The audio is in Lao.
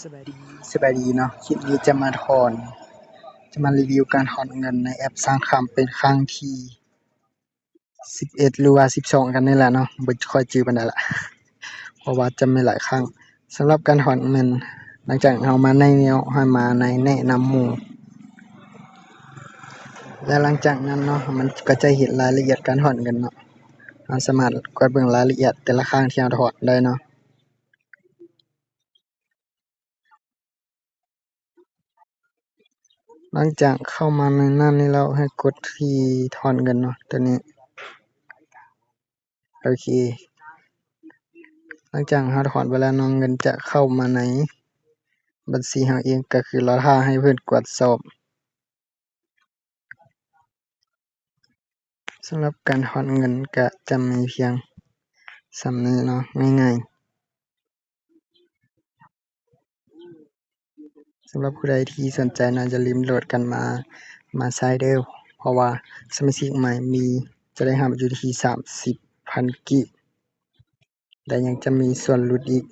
ສະບາຍດີ ສະບາຍດີເນາະ, ຄລິບນີ້ຈະມາຖອນ ຈະມາຣີວິວການຖອນເງິນໃນແອັບສ້າງຄຳ ເປັນຄັ້ງທີສິບເອັດ ຫຼືວ່າສິບສອງກັນນີ້ແຫຼະເນາະ, ບໍ່ຄ່ອຍຈື່ປານໃດລະ ເພາະວ່າຈະມີຫຼາຍຄັ້ງ. ສຳລັບການຖອນເງິນ ຫຼັງຈາກເຮົາມາໃນນີ້ເນາະ ໃຫ້ມາໃນແນະນຳໝູ່ ແລະ ຫຼັງຈາກນັ້ນເນາະ ມັນກໍຈະເຫັນລາຍລະອຽດການຖອນເງິນເນາະ, ເຮົາສາມາດກວດເບິ່ງລາຍລະອຽດແຕ່ລະຄັ້ງທີ່ເຮົາຖອນໄດ້ເນາະ. ຫຼັງຈາກເຂົ້າມາໃນນັ້ນນີ້ແລ້ວ ໃຫ້ກົດທີ່ຖອນເງິນເນາະ ຕົວນີ້ ໂອເຄ. ຫຼັງຈາກເຮົາຖອນໄປແລ້ວເນາະ ເງິນຈະເຂົ້າມາໃນບັນຊີເຮົາເອງ ກໍຄືລໍຖ້າໃຫ້ເພິ່ນກວດສອບ. ສຳລັບການຖອນເງິນກະຈະມີພຽງສ່ຳນີ້ເນາະ ງ່າຍໆ. ສຳລັບຜູ້ໃດທີ່ສົນໃຈເນາະ ຢ່າລືມໂຫຼດກັນມາ ມາໃຊ້ເດີ້ ເພາະວ່າສະມາຊິກໃໝ່ມີ ຈະໄດ້ຮັບຢູ່ທີ່ສາມສິບພັນກີບ ແລະ ຍັງຈະມີສ່ວນຫຼຸດອີກ